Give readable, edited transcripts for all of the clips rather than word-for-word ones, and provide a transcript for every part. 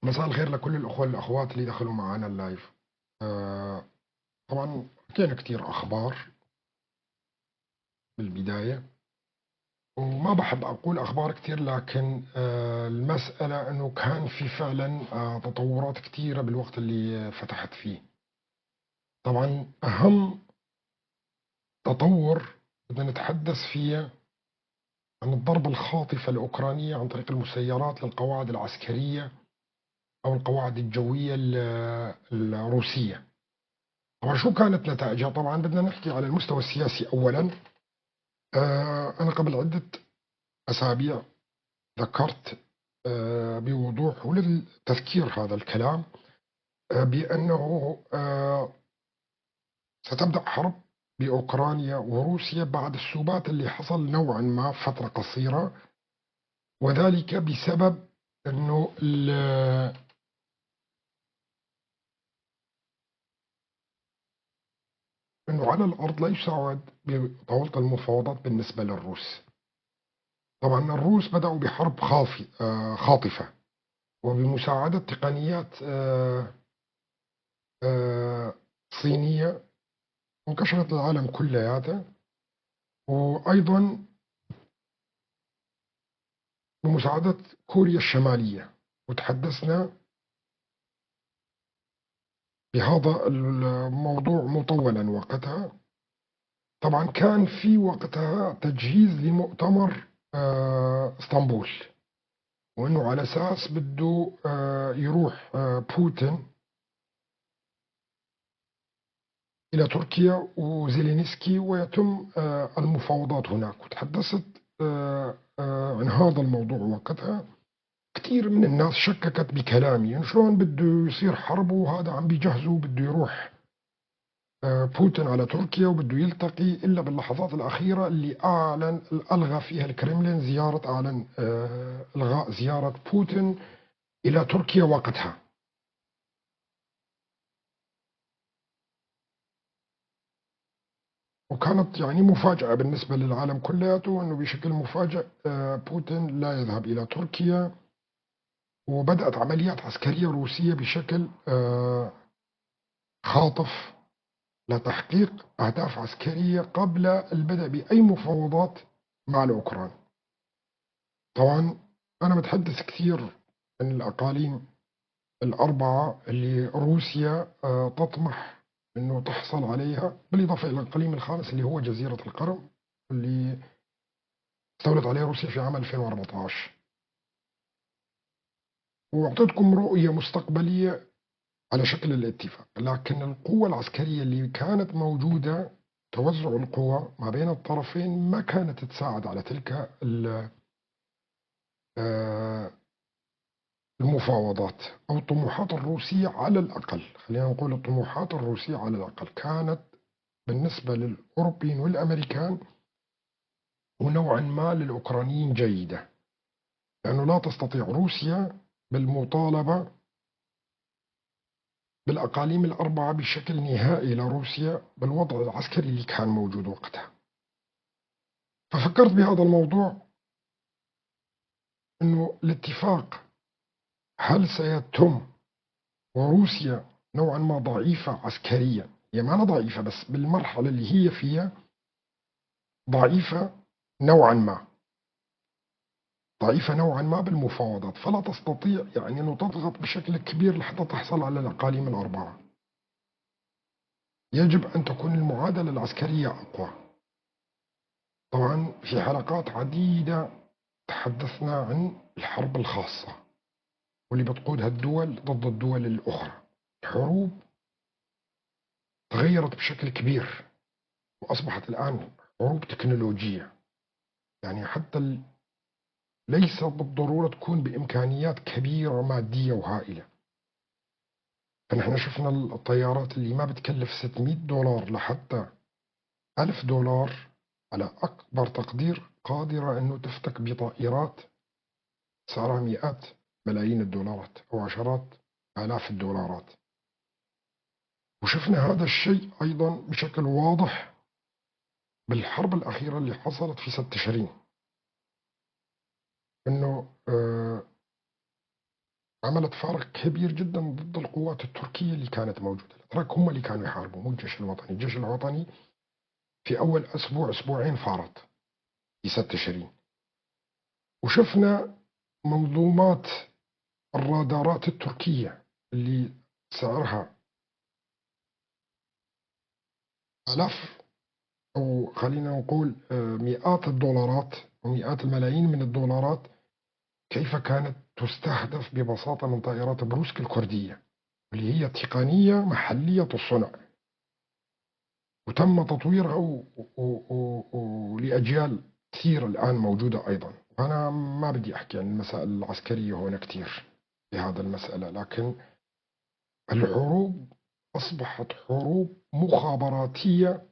مساء الخير لكل الأخوة والأخوات اللي دخلوا معنا ال live. طبعا حكينا كثير أخبار بالبداية، وما بحب أقول أخبار كثير، لكن المسألة أنه كان في فعلا تطورات كثيرة بالوقت اللي فتحت فيه. طبعا أهم تطور بدنا نتحدث فيه عن الضربة الخاطفة الأوكرانية عن طريق المسيرات للقواعد العسكرية أو القواعد الجوية الروسية. طبعا شو كانت نتائجها؟ طبعا بدنا نحكي على المستوى السياسي أولا. أنا قبل عدة أسابيع ذكرت بوضوح وللتذكير هذا الكلام بأنه ستبدأ حرب بأوكرانيا وروسيا بعد السبات اللي حصل نوعا ما فترة قصيرة، وذلك بسبب أنه على الأرض لا يساعد بطاولة المفاوضات بالنسبة للروس. طبعا الروس بدأوا بحرب خاطفة وبمساعدة تقنيات صينية انكشفت للعالم كلياته، وأيضا بمساعدة كوريا الشمالية، وتحدثنا بهذا الموضوع مطولا وقتها. طبعا كان في وقتها تجهيز لمؤتمر اسطنبول، وانه على اساس بده يروح بوتين الى تركيا وزيلينسكي ويتم المفاوضات هناك. وتحدثت عن هذا الموضوع وقتها. كثير من الناس شككت بكلامي، يعني شلون بده يصير حرب وهذا عم بيجهزه، بده يروح بوتين على تركيا وبده يلتقي، إلا باللحظات الأخيرة اللي أعلن ألغى فيها الكرملين زيارة، أعلن إلغاء زيارة بوتين إلى تركيا وقتها. وكانت يعني مفاجأة بالنسبة للعالم كلياته أنه بشكل مفاجئ بوتين لا يذهب إلى تركيا، وبدأت عمليات عسكرية روسية بشكل خاطف لتحقيق أهداف عسكرية قبل البدء بأي مفاوضات مع الأوكران. طبعا أنا متحدث كثير عن الأقاليم الأربعة اللي روسيا تطمح أنه تحصل عليها، بالإضافة إلى الإقليم الخامس اللي هو جزيرة القرم اللي استولت عليها روسيا في عام 2014. وأعطيتكم رؤية مستقبلية على شكل الاتفاق، لكن القوة العسكرية اللي كانت موجودة، توزع القوى ما بين الطرفين ما كانت تساعد على تلك المفاوضات أو الطموحات الروسية على الأقل. خلينا نقول الطموحات الروسية على الأقل كانت بالنسبة للأوروبيين والأمريكان ونوعا ما للأوكرانيين جيدة، لأنه لا تستطيع روسيا بالمطالبة بالأقاليم الأربعة بشكل نهائي لروسيا بالوضع العسكري اللي كان موجود وقتها. ففكرت بهذا الموضوع أنه الاتفاق هل سيتم وروسيا نوعا ما ضعيفة عسكريا، هي ما ضعيفة بس بالمرحلة اللي هي فيها ضعيفة نوعا ما، ضعيفة نوعا ما بالمفاوضات، فلا تستطيع يعني أنه تضغط بشكل كبير لحتى تحصل على الأقاليم الأربعة. يجب أن تكون المعادلة العسكرية أقوى. طبعا في حلقات عديدة تحدثنا عن الحرب الخاصة واللي بتقودها الدول ضد الدول الأخرى. الحروب تغيرت بشكل كبير وأصبحت الآن حروب تكنولوجية، يعني حتى ليس بالضرورة تكون بإمكانيات كبيرة مادية وهائلة. فنحن شفنا الطيارات اللي ما بتكلف $600 لحتى $1000 على أكبر تقدير قادرة أنه تفتك بطائرات سعرها مئات ملايين الدولارات أو عشرات آلاف الدولارات. وشفنا هذا الشيء أيضا بشكل واضح بالحرب الأخيرة اللي حصلت في 6 تشرين، أنه عملت فارق كبير جدا ضد القوات التركية اللي كانت موجودة. الأتراك هم اللي كانوا يحاربوا، مو الجيش الوطني. الجيش الوطني في أول أسبوع أسبوعين فارط في 6 تشرين. وشفنا منظومات الرادارات التركية اللي سعرها آلاف أو خلينا نقول مئات الدولارات ومئات الملايين من الدولارات، كيف كانت تستهدف ببساطة من طائرات بروسك الكردية اللي هي تقنية محلية الصنع، وتم تطويرها لأجيال كثير الآن موجودة أيضا. أنا ما بدي أحكي عن المسائل العسكرية هنا كثير في هذا المسألة، لكن الحروب أصبحت حروب مخابراتية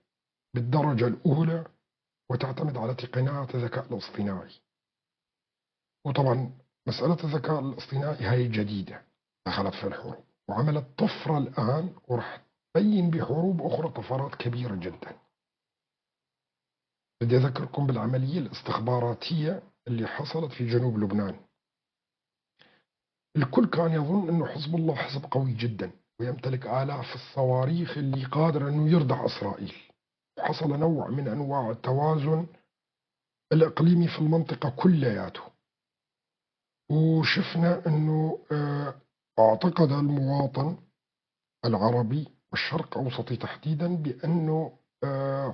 بالدرجة الأولى وتعتمد على تقنيات الذكاء الاصطناعي. وطبعا مسألة الذكاء الاصطناعي هاي جديدة دخلت في الحروب وعملت طفرة الآن، ورح تبين بحروب أخرى طفرات كبيرة جدا. بدي أذكركم بالعملية الاستخباراتية اللي حصلت في جنوب لبنان. الكل كان يظن أنه حزب الله حزب قوي جدا ويمتلك آلاف الصواريخ اللي قادر أنه يردع إسرائيل. حصل نوع من أنواع التوازن الإقليمي في المنطقة كلياته. وشفنا أنه اعتقد المواطن العربي والشرق أوسطي تحديدا بأنه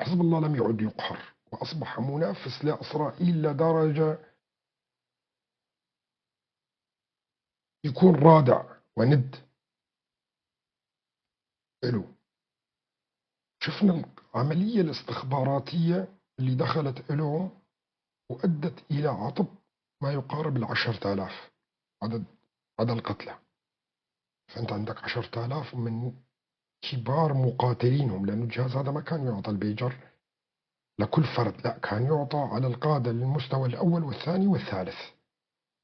حزب الله لم يعد يقهر وأصبح منافس لإسرائيل لدرجة يكون رادع وند له. شفنا العملية الاستخباراتية اللي دخلت لهم وأدت إلى عطب ما يقارب 10,000 عدد القتلى. فأنت عندك 10,000 من كبار مقاتلينهم، لأن الجهاز هذا ما كان يعطى البيجر لكل فرد، لا، كان يعطى على القادة للمستوى الأول والثاني والثالث،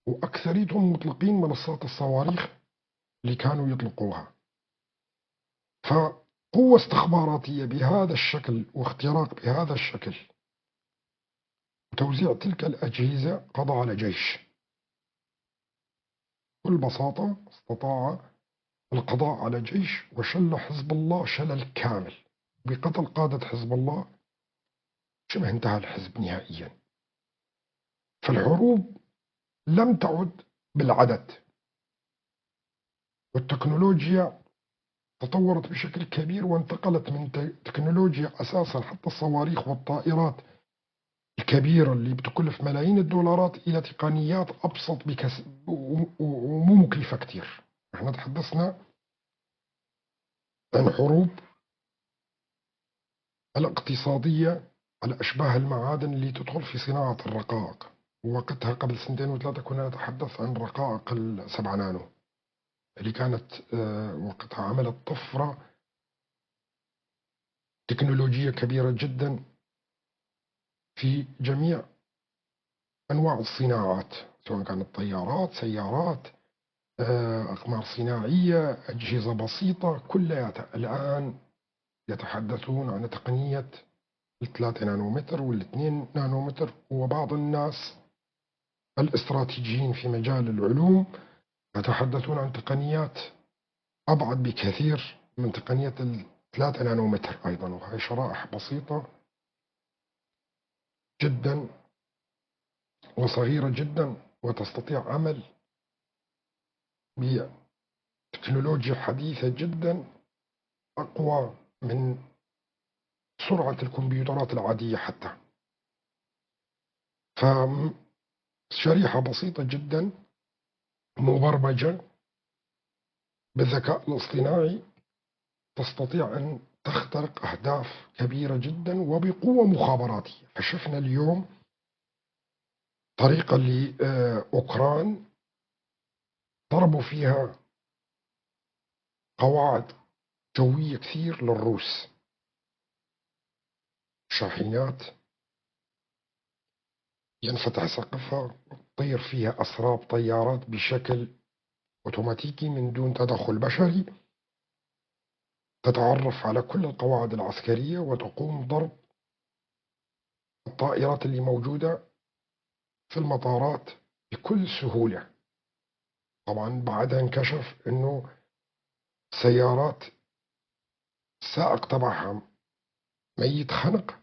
وأكثريتهم مطلقين منصات الصواريخ اللي كانوا يطلقوها. فقوة استخباراتية بهذا الشكل واختراق بهذا الشكل وتوزيع تلك الأجهزة قضى على جيش. بكل بساطة استطاع القضاء على جيش وشل حزب الله شلل كامل. بقتل قادة حزب الله شبه انتهى الحزب نهائيا. فالحروب لم تعد بالعدد، والتكنولوجيا تطورت بشكل كبير وانتقلت من تكنولوجيا أساسا حتى الصواريخ والطائرات الكبيرة اللي بتكلف ملايين الدولارات إلى تقنيات أبسط ومو مكلفة كتير. احنا تحدثنا عن حروب الاقتصادية على أشباه المعادن اللي تدخل في صناعة الرقائق. ووقتها قبل 2 و3 كنا نتحدث عن رقائق 7 نانو اللي كانت وقتها عملت طفرة تكنولوجية كبيرة جدا في جميع أنواع الصناعات، سواء كانت طيارات، سيارات، أقمار صناعية، أجهزة بسيطة، كلها. الآن يتحدثون عن تقنية 3 نانومتر والاثنين نانومتر، وبعض الناس الاستراتيجيين في مجال العلوم يتحدثون عن تقنيات أبعد بكثير من تقنية 3 نانومتر أيضا، وهي شرائح بسيطة جدا وصغيرة جدا وتستطيع عمل بتكنولوجيا حديثة جدا أقوى من سرعة الكمبيوترات العادية حتى. فشريحة بسيطة جدا مبرمجة بالذكاء الاصطناعي تستطيع أن تخترق أهداف كبيرة جدا وبقوة مخابراتية. فشفنا اليوم طريقة لأوكران ضربوا فيها قواعد جوية كثير للروس، شاحنات ينفتح سقفها وتطير فيها أسراب طيارات بشكل أوتوماتيكي من دون تدخل بشري، تتعرف على كل القواعد العسكرية وتقوم ضرب الطائرات اللي موجودة في المطارات بكل سهولة. طبعا بعدها انكشف انه سيارات السائق تبعها ميت خنق،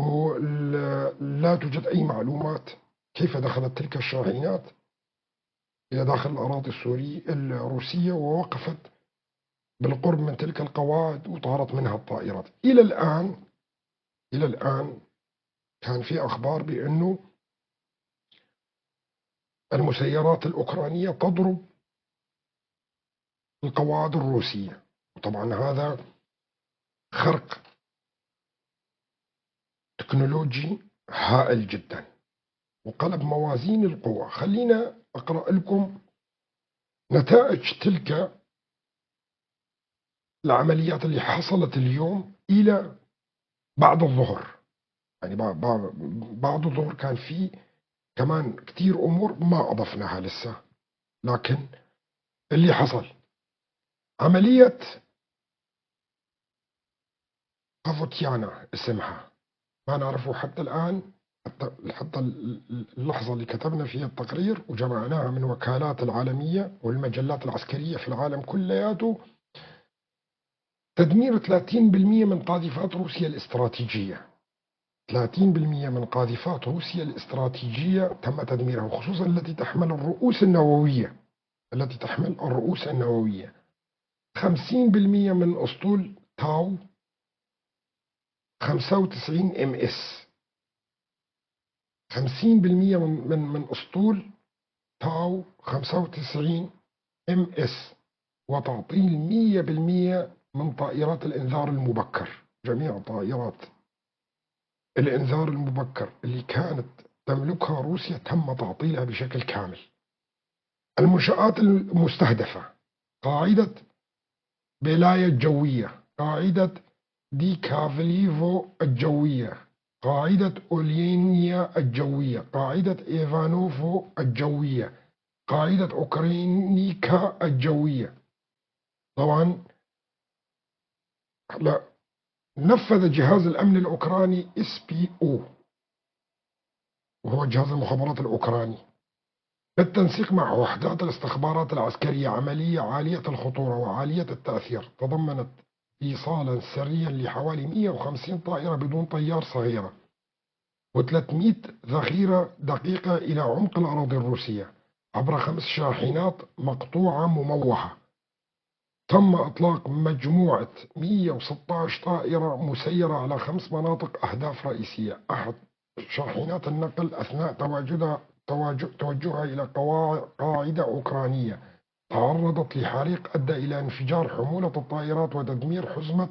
ولا توجد أي معلومات كيف دخلت تلك الشاحنات إلى داخل الأراضي السورية الروسية ووقفت بالقرب من تلك القواعد وطارت منها الطائرات. إلى الآن كان في أخبار بأنه المسيرات الأوكرانية تضرب القواعد الروسية، وطبعا هذا خرق تكنولوجي هائل جدا وقلب موازين القوى. خلينا أقرأ لكم نتائج تلك العمليات اللي حصلت اليوم إلى بعد الظهر. يعني بعد الظهر كان في كمان كتير أمور ما أضفناها لسه، لكن اللي حصل عملية بافوتيانا اسمها، ما نعرفه حتى الآن، حتى اللحظة اللي كتبنا فيها التقرير وجمعناها من وكالات العالمية والمجلات العسكرية في العالم كلياته. تدمير 30% من قاذفات روسيا الاستراتيجية، 30% من قاذفات روسيا الاستراتيجية تم تدميرها، وخصوصا التي تحمل الرؤوس النووية، التي تحمل الرؤوس النووية. 50% من أسطول تاو 95 MS، 50% من أسطول تاو 95 MS، وتعطيل 100% من طائرات الإنذار المبكر. جميع طائرات الإنذار المبكر اللي كانت تملكها روسيا تم تعطيلها بشكل كامل. المنشآت المستهدفة: قاعدة بلايا الجوية، قاعدة ديكافليفو الجوية، قاعدة أولينيا الجوية، قاعدة إيفانوفو الجوية، قاعدة أوكرينيكا الجوية. طبعا لا نفذ جهاز الأمن الأوكراني SBU، وهو جهاز المخابرات الأوكراني، بالتنسيق مع وحدات الاستخبارات العسكرية عملية عالية الخطورة وعالية التأثير تضمنت إيصالا سريا لحوالي 150 طائرة بدون طيار صغيرة و300 ذخيرة دقيقة إلى عمق الأراضي الروسية عبر 5 شاحنات مقطوعة مموهة. تم إطلاق مجموعة 116 طائرة مسيرة على 5 مناطق أهداف رئيسية. أحد شاحنات النقل أثناء توجهها إلى قاعدة أوكرانية تعرضت لحريق أدى إلى انفجار حمولة الطائرات وتدمير حزمة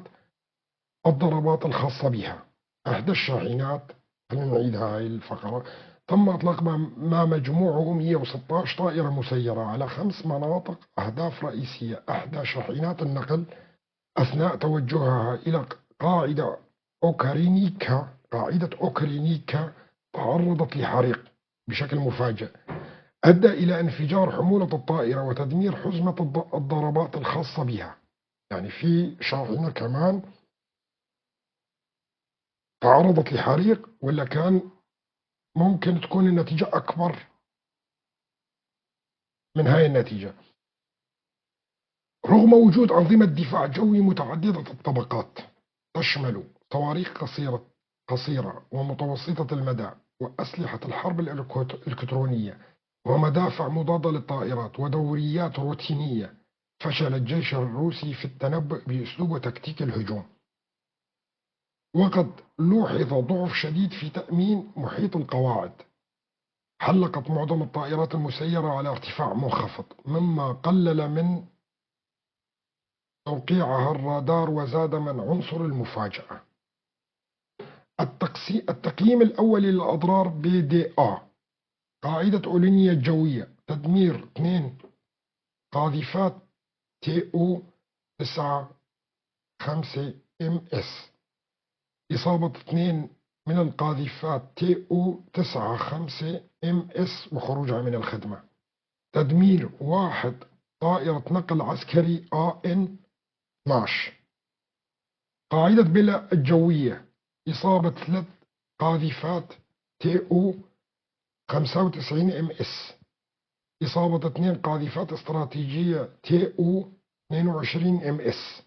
الضربات الخاصة بها. إحدى الشاحنات، خلينا نعيدها هاي الفقرة، تم إطلاق ما مجموعه 116 طائرة مسيرة على 5 مناطق أهداف رئيسية. إحدى شاحنات النقل أثناء توجهها إلى قاعدة أوكرينيكا تعرضت لحريق بشكل مفاجئ أدى إلى انفجار حمولة الطائرة وتدمير حزمة الضربات الخاصة بها. يعني في شاحنة كمان تعرضت لحريق، ولا كان ممكن تكون النتيجة أكبر من هاي النتيجة. رغم وجود أنظمة دفاع جوي متعددة الطبقات تشمل صواريخ قصيرة ومتوسطة المدى وأسلحة الحرب الإلكترونية ومدافع مضادة للطائرات ودوريات روتينية، فشل الجيش الروسي في التنبؤ بأسلوب وتكتيك الهجوم. وقد لوحظ ضعف شديد في تأمين محيط القواعد. حلقت معظم الطائرات المسيرة على ارتفاع منخفض، مما قلل من توقيعها الرادار وزاد من عنصر المفاجأة. التقييم الأولي للأضرار BDA: قاعدة أولينيا الجوية، تدمير 2 قاذفات TU 95 MS، إصابة 2 من القاذفات TU 95 MS وخروجها من الخدمة، تدمير 1 طائرة نقل عسكري AN 12. قاعدة بلا الجوية، إصابة 3 قاذفات TU 95 MS، إصابة 2 قاذفات استراتيجية TU 22 MS.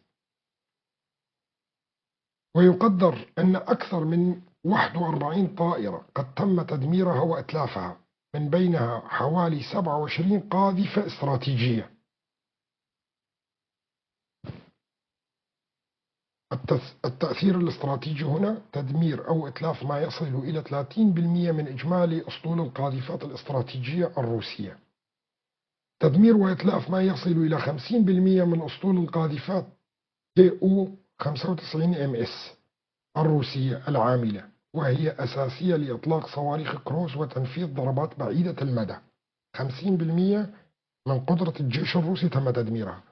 ويقدر أن أكثر من 41 طائرة قد تم تدميرها وإتلافها، من بينها حوالي 27 قاذفة استراتيجية. التأثير الاستراتيجي هنا تدمير أو إتلاف ما يصل إلى 30% من إجمالي أسطول القاذفات الاستراتيجية الروسية. تدمير وإتلاف ما يصل إلى 50% من أسطول القاذفات TU 95 MS الروسية العاملة، وهي أساسية لإطلاق صواريخ كروز وتنفيذ ضربات بعيدة المدى. 50% من قدرة الجيش الروسي تم تدميرها.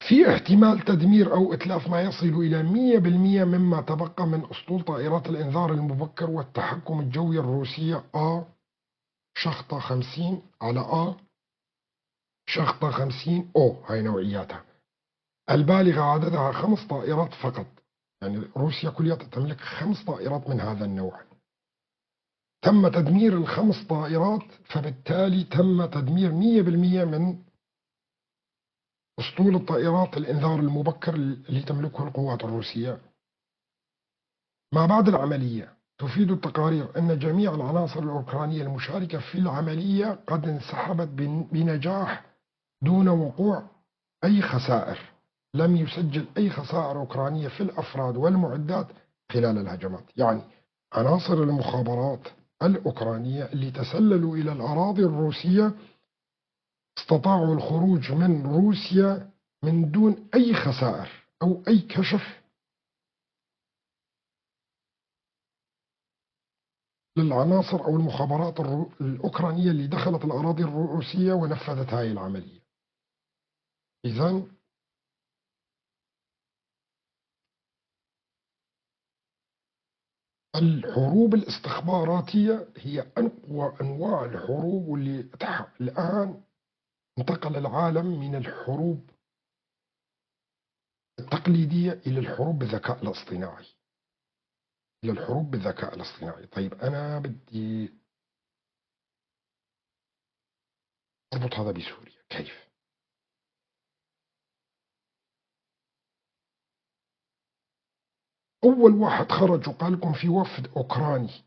في احتمال تدمير أو إتلاف ما يصل إلى 100% مما تبقى من أسطول طائرات الإنذار المبكر والتحكم الجوي الروسية A شخطة 50 على A شخطة 50 O، هاي نوعياتها البالغة عددها 5 طائرات فقط. يعني روسيا كلها تملك 5 طائرات من هذا النوع. تم تدمير ال5 طائرات، فبالتالي تم تدمير 100% من أسطول الطائرات الإنذار المبكر اللي تملكه القوات الروسية. ما بعد العملية تفيد التقارير أن جميع العناصر الأوكرانية المشاركة في العملية قد انسحبت بنجاح دون وقوع أي خسائر. لم يسجل أي خسائر أوكرانية في الأفراد والمعدات خلال الهجمات. يعني عناصر المخابرات الأوكرانية اللي تسللوا إلى الأراضي الروسية استطاعوا الخروج من روسيا من دون أي خسائر أو أي كشف للعناصر أو المخابرات الأوكرانية اللي دخلت الأراضي الروسية ونفذت هاي العملية. إذن الحروب الاستخباراتية هي أقوى أنواع الحروب، واللي الآن انتقل العالم من الحروب التقليدية إلى الحروب بالذكاء الاصطناعي. إلى الحروب بالذكاء الاصطناعي. طيب أنا بدي أربط هذا بسوريا، كيف؟ أول واحد خرج وقال لكم في وفد أوكراني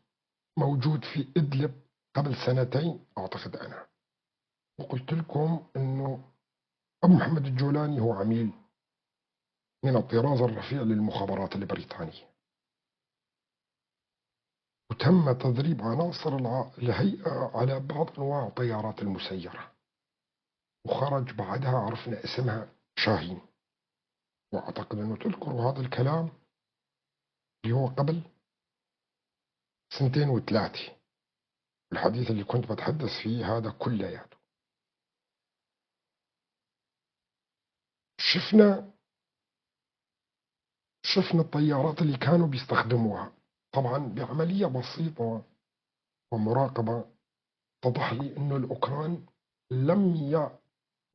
موجود في إدلب قبل سنتين أعتقد أنا، وقلت لكم أنه أبو محمد الجولاني هو عميل من الطراز الرفيع للمخابرات البريطانية، وتم تدريب عناصر الهيئة على بعض أنواع الطيارات المسيرة، وخرج بعدها عرفنا اسمها شاهين. وأعتقد أنه تذكروا هذا الكلام اللي هو قبل 2 و3، الحديث اللي كنت بتحدث فيه هذا كلياته. شفنا الطيارات اللي كانوا بيستخدموها، طبعا بعملية بسيطة ومراقبة اتضح لي أنه الأوكران لم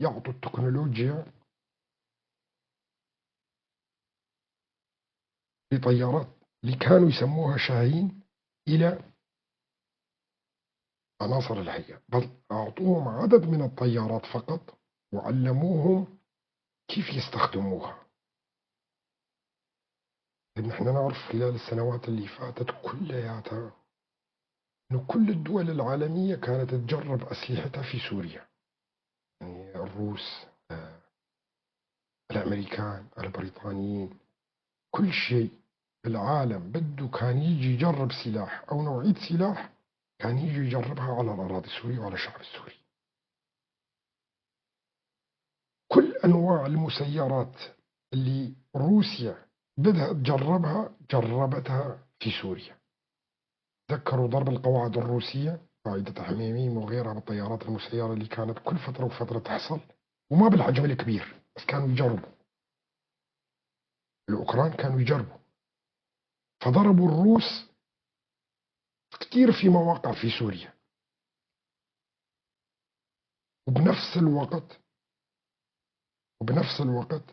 يعطوا التكنولوجيا لطيارات اللي كانوا يسموها شاهين إلى عناصر الهيئة، بل أعطوهم عدد من الطيارات فقط وعلموهم كيف يستخدموها. نحن نعرف خلال السنوات اللي فاتت كلياتها أنه كل الدول العالمية كانت تجرب أسلحتها في سوريا، يعني الروس، الأمريكان، البريطانيين، كل شيء في العالم بده كان يجي يجرب سلاح أو نوعية سلاح كان يجي يجربها على الأراضي السورية وعلى الشعب السوري. كل أنواع المسيرات اللي روسيا بدها تجربها جربتها في سوريا. تذكروا ضرب القواعد الروسية، قاعدة حميميم وغيرها بالطيارات المسيرة اللي كانت كل فترة وفترة تحصل، وما بالحجم الكبير، بس كانوا يجربوا. الأوكران كانوا يجربوا، فضربوا الروس كتير في مواقع في سوريا. وبنفس الوقت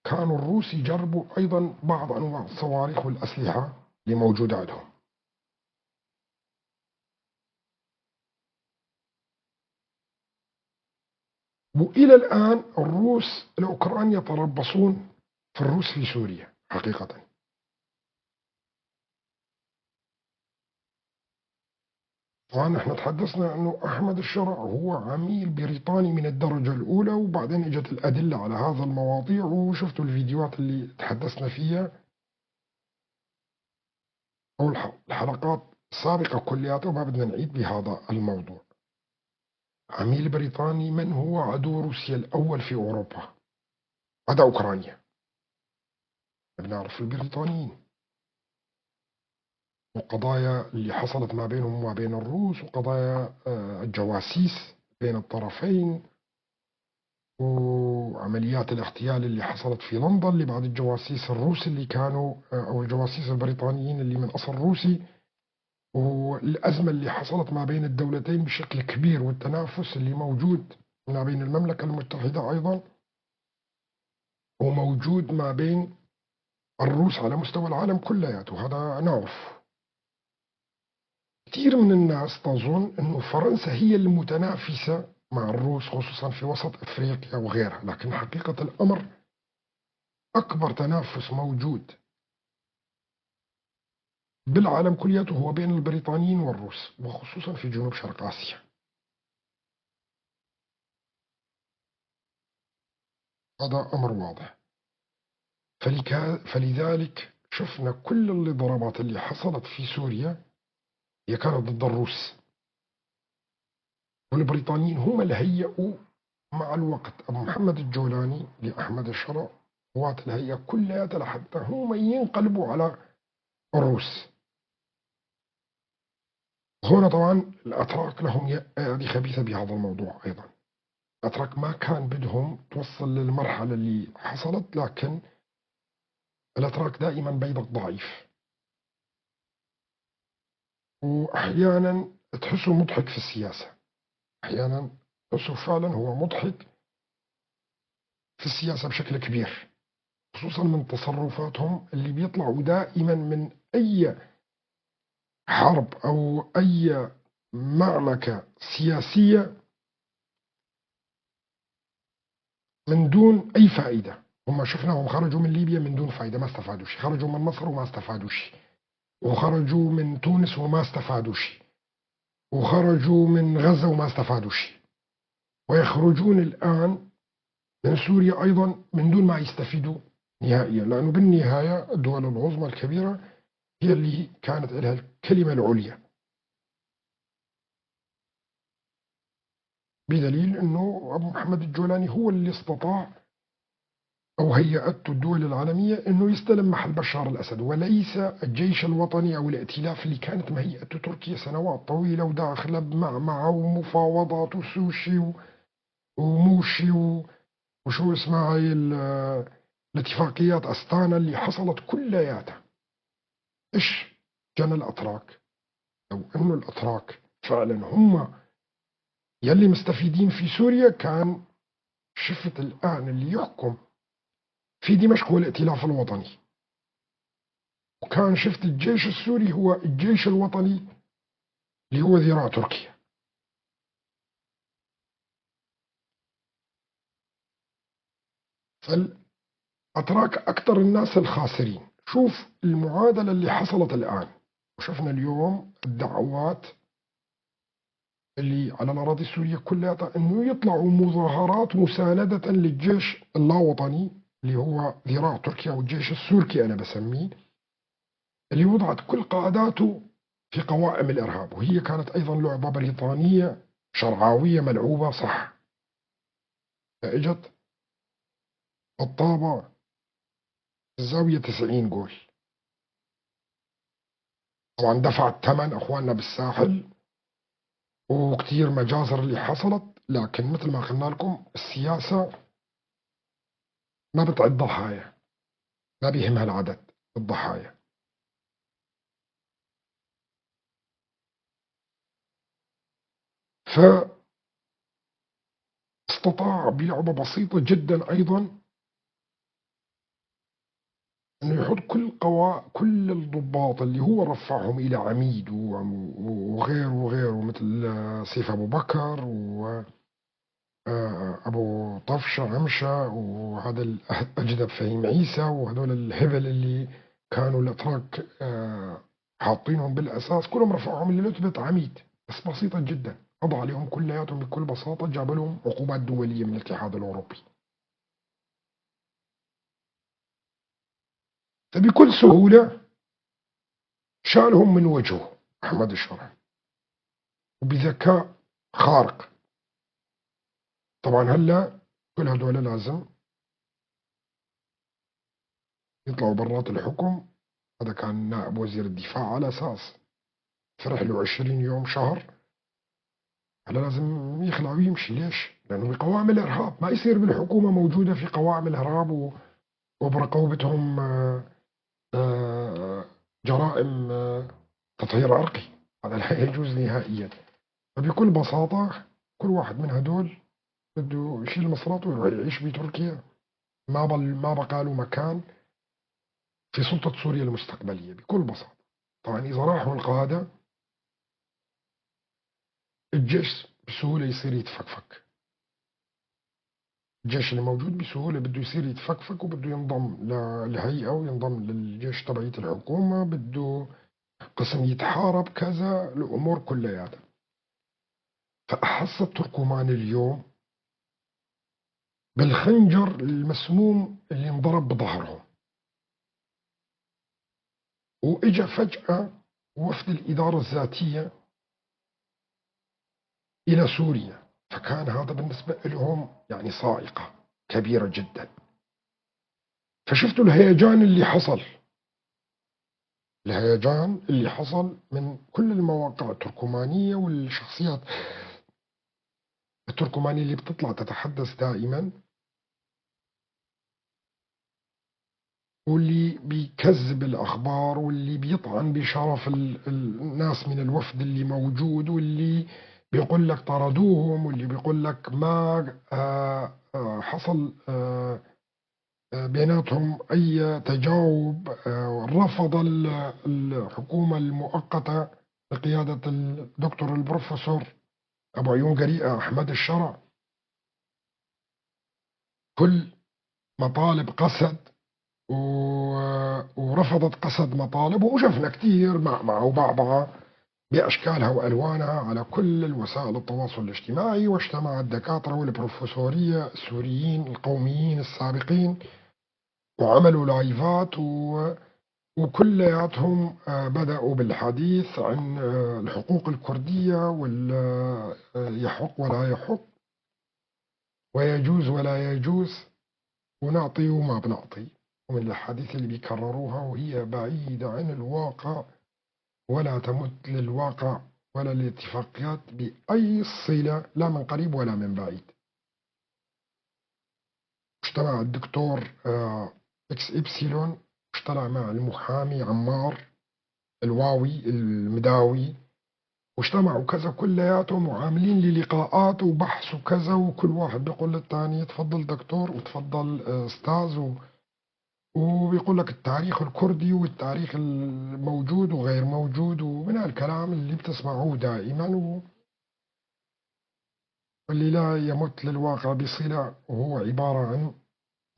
كانوا الروس يجربوا أيضا بعض أنواع الصواريخ والأسلحة اللي موجودة عندهم. وإلى الآن الروس الأوكران يتربصون في الروس في سوريا حقيقة. طبعا نحن تحدثنا أنه أحمد الشرع هو عميل بريطاني من الدرجة الأولى، وبعدين اجت الأدلة على هذا المواضيع وشفتوا الفيديوهات اللي تحدثنا فيها أو الحلقات السابقة كلياتها، وما بدنا نعيد بهذا الموضوع. عميل بريطاني، من هو عدو روسيا الأول في أوروبا؟ عدا أوكرانيا. بنعرف البريطانيين وقضايا اللي حصلت ما بينهم وما بين الروس، وقضايا الجواسيس بين الطرفين، وعمليات الاغتيال اللي حصلت في لندن لبعض الجواسيس الروس اللي كانوا أو الجواسيس البريطانيين اللي من أصل روسي، والأزمة اللي حصلت ما بين الدولتين بشكل كبير، والتنافس اللي موجود ما بين المملكة المتحدة أيضا وموجود ما بين الروس على مستوى العالم كلياته. هذا نعرف. كثير من الناس تظن أنه فرنسا هي المتنافسة مع الروس خصوصا في وسط أفريقيا وغيرها، لكن حقيقة الأمر أكبر تنافس موجود بالعالم كلياته هو بين البريطانيين والروس، وخصوصا في جنوب شرق آسيا. هذا أمر واضح. فلذلك شفنا كل الضربات اللي حصلت في سوريا هي كانت ضد الروس، والبريطانيين هم اللي هيئوا مع الوقت أبو محمد الجولاني لأحمد الشرع قوات الهيئة كلها لحتى هم ينقلبوا على الروس. هنا طبعا الأتراك لهم يد خبيثة بهذا الموضوع أيضا. الأتراك ما كان بدهم توصل للمرحلة اللي حصلت، لكن الأتراك دائما بيدق ضعيف، وأحيانا تحسه مضحك في السياسة، أحيانا تحسه فعلا هو مضحك في السياسة بشكل كبير، خصوصا من تصرفاتهم اللي بيطلعوا دائما من أي حرب أو أي معركة سياسية من دون أي فائدة. هم شفناهم خرجوا من ليبيا من دون فائدة، ما استفادوا شيء، خرجوا من مصر وما استفادوا شيء، وخرجوا من تونس وما استفادوا شيء، وخرجوا من غزة وما استفادوا شيء، ويخرجون الآن من سوريا أيضا من دون ما يستفيدوا نهائيا، لأنه بالنهاية الدول العظمى الكبيرة هي اللي كانت لها الكلمة العليا، بدليل أنه أبو محمد الجولاني هو اللي استطاع أو هيأته الدول العالمية أنه يستلم محل بشار الأسد، وليس الجيش الوطني أو الائتلاف اللي كانت مهيئته تركيا سنوات طويلة وداخلة بمعمعة ومفاوضات وسوشي وموشي وشو اسمها هاي الاتفاقيات أستانا اللي حصلت كلياتها. إيش جنى الأتراك؟ لو أنه الأتراك فعلا هم يلي مستفيدين في سوريا كان شفت الآن اللي يحكم في دمشق هو الائتلاف الوطني، وكان شفت الجيش السوري هو الجيش الوطني اللي هو ذراع تركيا. فالأتراك أكثر الناس الخاسرين. شوف المعادلة اللي حصلت الآن، وشفنا اليوم الدعوات اللي على الأراضي السورية كلها أنه يطلعوا مظاهرات مساندة للجيش اللاوطني اللي هو ذراع تركيا أو الجيش السوركي أنا بسميه، اللي وضعت كل قاداته في قوائم الإرهاب، وهي كانت أيضا لعبة بريطانية شرعاوية ملعوبة صح. فإجت الطابة الزاوية 90 جول، طبعا دفع الثمن أخواننا بالساحل وكثير مجازر اللي حصلت، لكن مثل ما قلنا لكم السياسة ما بتعد ضحايا، ما بيهمها العدد الضحايا. فاستطاع بلعبة بسيطة جدا أيضا أنه يحط كل الضباط اللي هو رفعهم إلى عميد وغيره وغيره، مثل سيف أبو بكر أبو طفشة عمشة وهذا الأجدب فهيم عيسى وهدول الهبل اللي كانوا الأتراك حاطينهم بالأساس، كلهم رفعوهم لرتبة عميد، بس بسيطة جدا، قضى عليهم كلياتهم بكل بساطة، جاب لهم عقوبات دولية من الاتحاد الأوروبي. فبكل سهولة شالهم من وجهه أحمد الشرع وبذكاء خارق. طبعا هلا كل هدول لازم يطلعوا برات الحكم. هذا كان نائب وزير الدفاع على أساس فرح له 20 يوم شهر، هلا لازم يخلع ويمشي. ليش؟ لأنه بقوائم الإرهاب، ما يصير بالحكومة موجودة في قوائم الإرهاب وبرقوبتهم جرائم تطهير عرقي، هذا لا يجوز نهائيا. فبكل بساطة كل واحد من هدول بده يشيل مصراته ويروح يعيش بتركيا، ما بقى له مكان في سلطة سوريا المستقبلية بكل بساطة. طبعا إذا راحوا القادة الجيش بسهولة يصير يتفكفك، الجيش اللي موجود بسهولة بده يصير يتفكفك وبده ينضم للهيئة وينضم للجيش تبعية الحكومة، بده قسم يتحارب كذا الأمور كلياتها. فأحس التركمان اليوم بالخنجر المسموم اللي انضرب بظهرهم، وإجا فجأة وفد الإدارة الذاتية إلى سوريا، فكان هذا بالنسبة لهم يعني صاعقة كبيرة جدا. فشفتوا الهيجان اللي حصل، الهيجان اللي حصل من كل المواقع التركمانية والشخصيات التركمانية اللي بتطلع تتحدث دائما واللي بيكذب الأخبار واللي بيطعن بشرف الناس من الوفد اللي موجود، واللي بيقول لك طردوهم، واللي بيقول لك ما حصل بيناتهم أي تجاوب، رفض الحكومة المؤقتة بقيادة الدكتور البروفيسور أبو عيون قريئة أحمد الشرع كل مطالب قسد، ورفضت قسد مطالب، وشفنا كثير مع وبعبعة بأشكالها وألوانها على كل الوسائل التواصل الاجتماعي، واجتمع الدكاترة والبروفيسورية السوريين القوميين السابقين وعملوا لايفات وكلياتهم بدأوا بالحديث عن الحقوق الكردية وال يحق ولا يحق ويجوز ولا يجوز ونعطي وما بنعطي، ومن الأحاديث اللي بيكرروها وهي بعيدة عن الواقع ولا تمت للواقع ولا للاتفاقيات بأي صلة، لا من قريب ولا من بعيد. اجتمع الدكتور اكس إبسيلون، اجتمع مع المحامي عمار الواوي المداوي، واجتمعوا كذا كلياتهم وعاملين لي لقاءات وبحث وكذا، وكل واحد بيقول للثاني تفضل دكتور وتفضل استاذ، وبيقول لك التاريخ الكردي والتاريخ الموجود وغير موجود ومن هالكلام اللي بتسمعوه دائما واللي لا يمت للواقع بصلة، وهو عبارة عن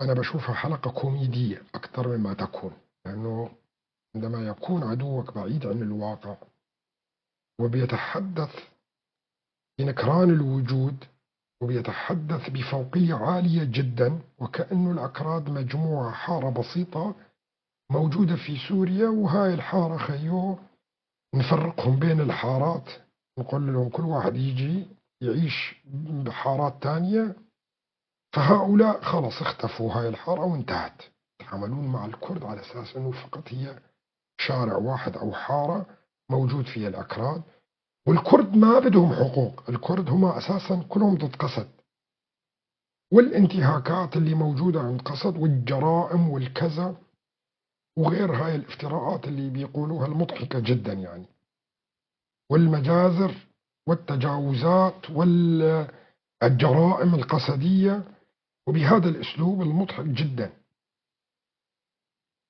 أنا بشوفها حلقة كوميدية أكثر مما تكون، لأنه عندما يكون عدوك بعيد عن الواقع وبيتحدث بنكران الوجود وبيتحدث بفوقية عالية جدا، وكأنه الأكراد مجموعة حارة بسيطة موجودة في سوريا، وهاي الحارة خيو نفرقهم بين الحارات، نقول لهم كل واحد يجي يعيش بحارات تانية، فهؤلاء خلص اختفوا هاي الحارة وانتهت. يتعاملون مع الكرد على أساس أنه فقط هي شارع واحد أو حارة موجود فيها الأكراد، والكرد ما بدهم حقوق، الكرد هم أساسا كلهم ضد قسد، والانتهاكات اللي موجودة عند قسد والجرائم والكذا وغير هاي الافتراءات اللي بيقولوها المضحكة جدا يعني، والمجازر والتجاوزات والجرائم القسدية، وبهذا الأسلوب المضحك جدا.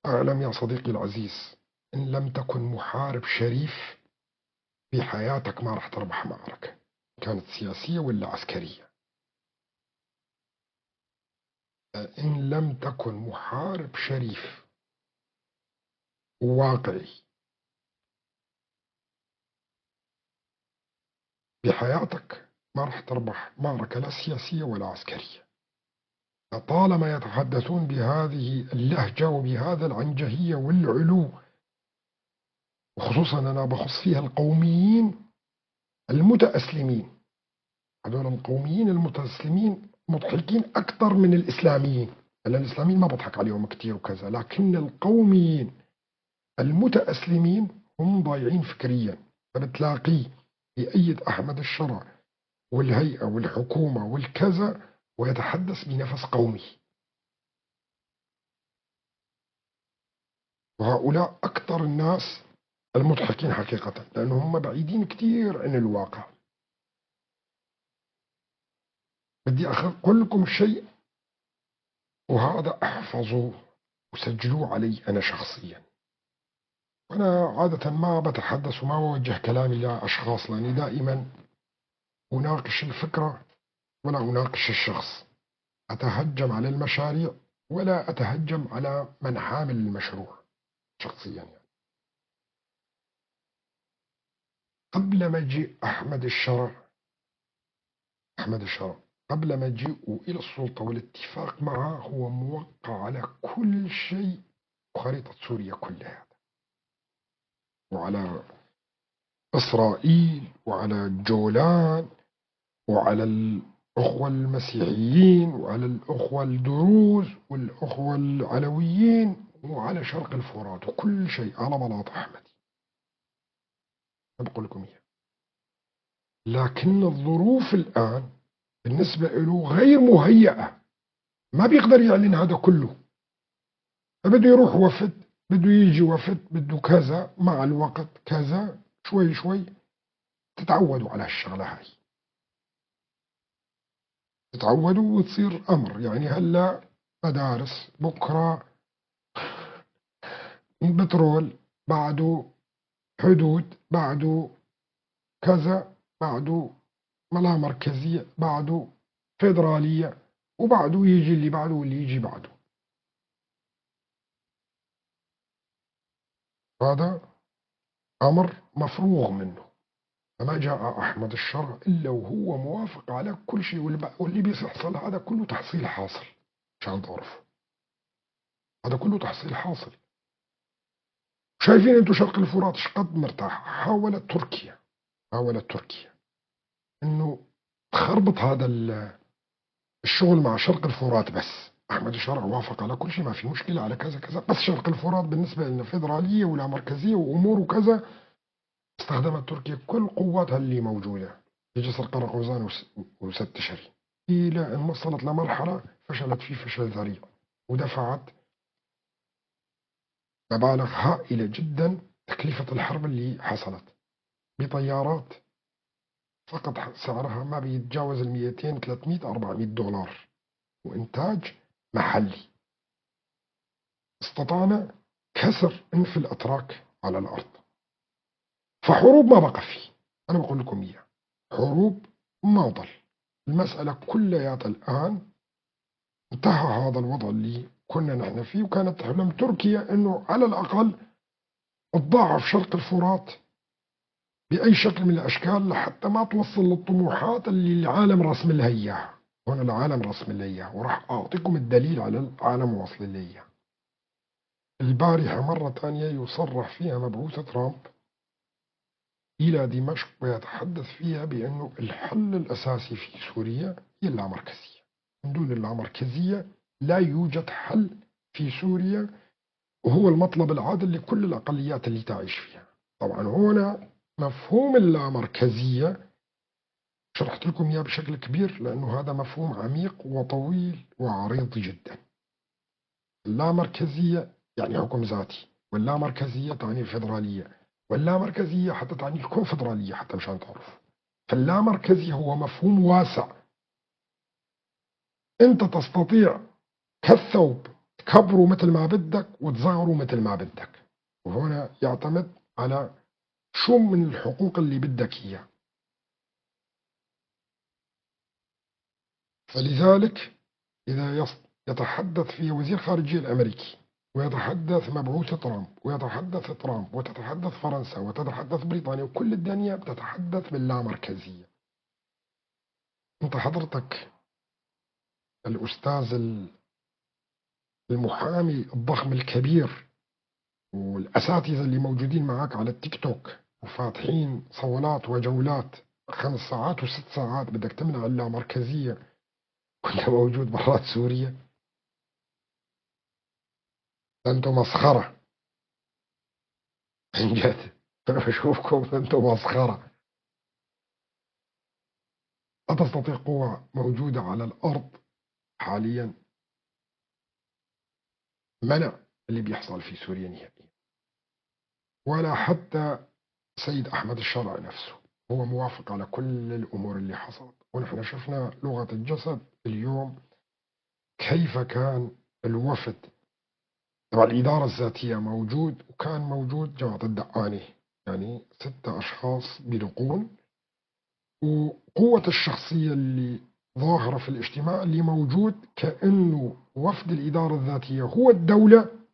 أعلم يا صديقي العزيز، إن لم تكن محارب شريف في حياتك ما راح تربح معركة، كانت سياسية ولا عسكرية. إن لم تكن محارب شريف وواقعي بحياتك ما راح تربح معركة لا سياسية ولا عسكرية. طالما يتحدثون بهذه اللهجة وبهذا العنجهية والعلو، وخصوصا أنا بخص فيها القوميين المتأسلمين، هذول القوميين المتأسلمين مضحكين أكثر من الإسلاميين، لأن الإسلاميين ما بضحك عليهم كثير وكذا، لكن القوميين المتأسلمين هم ضايعين فكريا. فبتلاقيه يأيد أحمد الشرع والهيئة والحكومة والكذا ويتحدث بنفس قومي. وهؤلاء أكثر الناس المضحكين حقيقة، لأنهم هم بعيدين كثير عن الواقع. بدي أقول لكم شيء وهذا احفظوه وسجلوه علي أنا شخصيا. أنا عادة ما بتحدث وما بوجه كلامي لأشخاص، لأني دائما أناقش الفكرة ولا أناقش الشخص. أتهجم على المشاريع ولا أتهجم على من حامل المشروع شخصيا. يعني قبل مجيء أحمد الشرع، أحمد الشرع قبل مجيئه إلى السلطة والاتفاق معه هو موقع على كل شيء وخريطة سوريا كلها، وعلى إسرائيل وعلى الجولان وعلى الأخوة المسيحيين وعلى الأخوة الدروز والأخوة العلويين وعلى شرق الفرات وكل شيء على بلاط أحمدي. بقول لكم إياه. لكن الظروف الآن بالنسبة له غير مهيئة، ما بيقدر يعلن هذا كله، فبده يروح وفد، بده يجي وفد، بده كذا، مع الوقت كذا، شوي شوي تتعودوا على هالشغلة هاي، تتعودوا وتصير أمر. يعني هلا مدارس، بكرة بترول، بعده حدود، بعده كذا، بعده ملا مركزية، بعده فيدرالية، وبعده يجي اللي بعده واللي يجي بعده. هذا أمر مفروغ منه. فما جاء أحمد الشرع إلا وهو موافق على كل شيء، واللي بيحصل هذا كله تحصيل حاصل، عشان تعرفوا هذا كله تحصيل حاصل. شايفين انتم شرق الفرات شقد مرتاح. حاولت تركيا، حاولت تركيا انه تخربط هذا الشغل مع شرق الفرات، بس احمد الشرع وافق على كل شيء، ما في مشكله على كذا كذا، بس شرق الفرات بالنسبه لنا فيدراليه ولا مركزيه وامور وكذا. استخدمت تركيا كل قواتها اللي موجوده في جسر قرقوزان وسد تشرين، الى ان وصلت لمرحله فشلت فيه فشل ذريع، ودفعت مبالغ هائله جدا تكلفه الحرب اللي حصلت بطيارات فقط سعرها ما بيتجاوز ال 200 300 400 دولار، وإنتاج محلي. استطعنا كسر أنف الأتراك على الأرض. فحروب ما بقى فيه، أنا بقول لكم إياه، حروب ما ضل. المسألة كلياتها الآن انتهى هذا الوضع اللي كنا نحن فيه، وكانت تحلم تركيا أنه على الأقل تضاعف شرق الفرات بأي شكل من الأشكال لحتى ما توصل للطموحات اللي العالم رسم لها إياها. هنا العالم رسم لها إياها، وراح أعطيكم الدليل على العالم واصل لها إياها. البارحة مرة ثانية يصرح فيها مبعوث ترامب إلى دمشق ويتحدث فيها بأنه الحل الأساسي في سوريا هي اللامركزية. من دون اللامركزية لا يوجد حل في سوريا، وهو المطلب العادل لكل الأقليات اللي تعيش فيها. طبعا هنا مفهوم اللامركزية شرحت لكم إياه بشكل كبير، لأنه هذا مفهوم عميق وطويل وعريض جدا. اللامركزية يعني حكم ذاتي، واللامركزية تعني الفيدرالية، واللامركزية حتى تعني الكونفدرالية، حتى مشان تعرفوا. فاللامركزية هو مفهوم واسع، أنت تستطيع كالثوب تكبره مثل ما بدك وتصغره مثل ما بدك، وهنا يعتمد على شو من الحقوق اللي بدك إياه. فلذلك يتحدث فيها وزير خارجية الأمريكي، ويتحدث مبعوث ترامب، ويتحدث ترامب، وتتحدث فرنسا، وتتحدث بريطانيا، وكل الدنيا بتتحدث باللامركزية. انت حضرتك الأستاذ المحامي الضخم الكبير والأساتذة اللي موجودين معاك على التيك توك وفاتحين صولات وجولات 5 ساعات و6 ساعات، بدك تمنع اللامركزية وانت موجود برات سوريا؟ انتم مسخرة عن جد، انا بشوفكم انتم مسخرة. لا تستطيع قوة موجودة على الأرض حاليا منع اللي بيحصل في سوريا نهائيا، ولا حتى سيد أحمد الشرع نفسه هو موافق على كل الأمور اللي حصلت. ونحن شفنا لغة الجسد اليوم كيف كان الوفد تبع الإدارة الذاتية موجود، وكان موجود جماعة الدقاني، يعني 6 أشخاص بدقون، وقوة الشخصية اللي ظاهرة في الاجتماع اللي موجود كأنه وفد الإدارة الذاتية هو الدولة،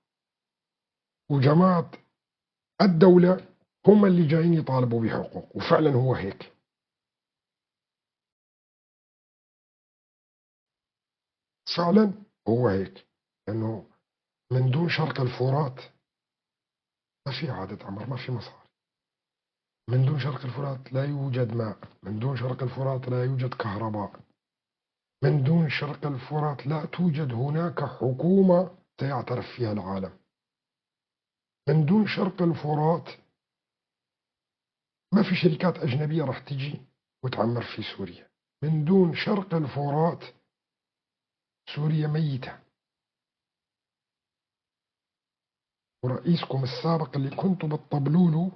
وجماعة الدولة هم اللي جايين يطالبوا بحقوق، وفعلا هو هيك. فعلا هو هيك، لأنه من دون شرق الفرات ما في عادة عمر، ما في مصاري. من دون شرق الفرات لا يوجد ماء، من دون شرق الفرات لا يوجد كهرباء، من دون شرق الفرات لا توجد هناك حكومة سيعترف فيها العالم، من دون شرق الفرات ما في شركات أجنبية راح تجي وتعمر في سوريا، من دون شرق الفرات سوريا ميتة. ورئيسكم السابق اللي كنتوا بتطبلوا له